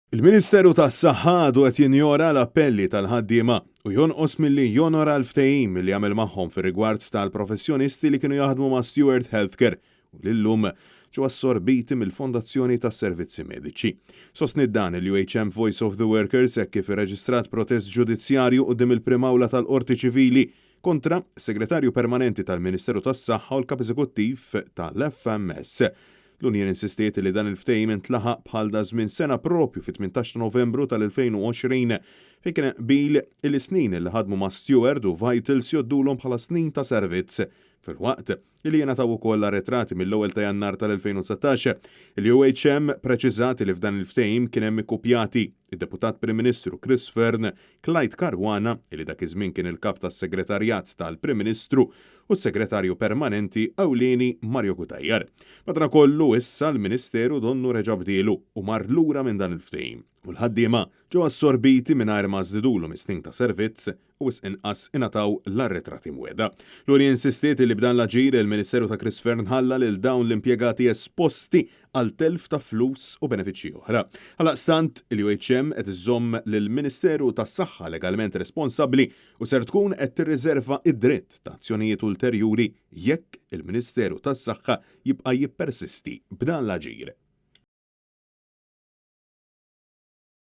Il-Ministeru tas-Saħħa għadu qed jinjora l-appelli tal-ħaddiema u jonqos milli jonora l-ftehim li għamel magħhom fir-rigward tal-professjonisti li kienu jaħdmu ma' Steward Healthcare u li llum ġew assorbiti mill-Fondazzjoni tas-Servizzi Mediċi. Sostniet dan il-UHM Voice of the Workers hekk kif irreġistrat protest ġudizzjarju quddiem il-Prim Awla tal-Qorti Ċivili kontra s-Segretarju Permanenti tal-Ministeru tas-Saħħa u l-Kap Eżekuttiv tal-FMS. L-Union insistiet li dan il-ftehim intlaħaq bħal daż-żmien sena proprju fit-18 ta' Novembru tal-2020 fejn kien hemm qbil illi snin li ħadmu ma' Steward u Vitals jgħoddulhom bħala snin ta' servizz filwaqt li jingħataw ukoll arretrati mill-ewwel ta' Jannar tal-2019. Il-UHM preċiżat li f'dan il-ftehim kien hemm ikkupjati id-Deputat Prim Ministru Chris Fearne, Clyde Caruana, li dak iż-żmien kien il-Kap tas-Segretarjat tal-Prim Ministru, u s-Segretarju Permanenti Ewlieni Mario Cutajar. Madankollu, issa l-Ministeru donnu reġa' bdielu u mar lura minn dan il-ftehim, u l-ħaddiema ġew assorbiti mingħajr ma żdidulhom is-snin ta' servizz u wisq inqas ingħataw l-arretrati mwiegħda. L-Union insistiet li b'dan l-aġir il-Ministeru ta' Chris Fearne ħalla lil dawn l-impjegati esposti għal telf ta' flus u benefiċċji oħra. Għaldaqstant, il-UHM qed iżżomm lill-Ministeru tas-Saħħa legalment responsabbli u ser tkun qed tirriżerva d-dritt ta' azzjonijiet ulterjuri jekk il-Ministeru tas-Saħħa jibqa' jippersisti b'dan l-aġir.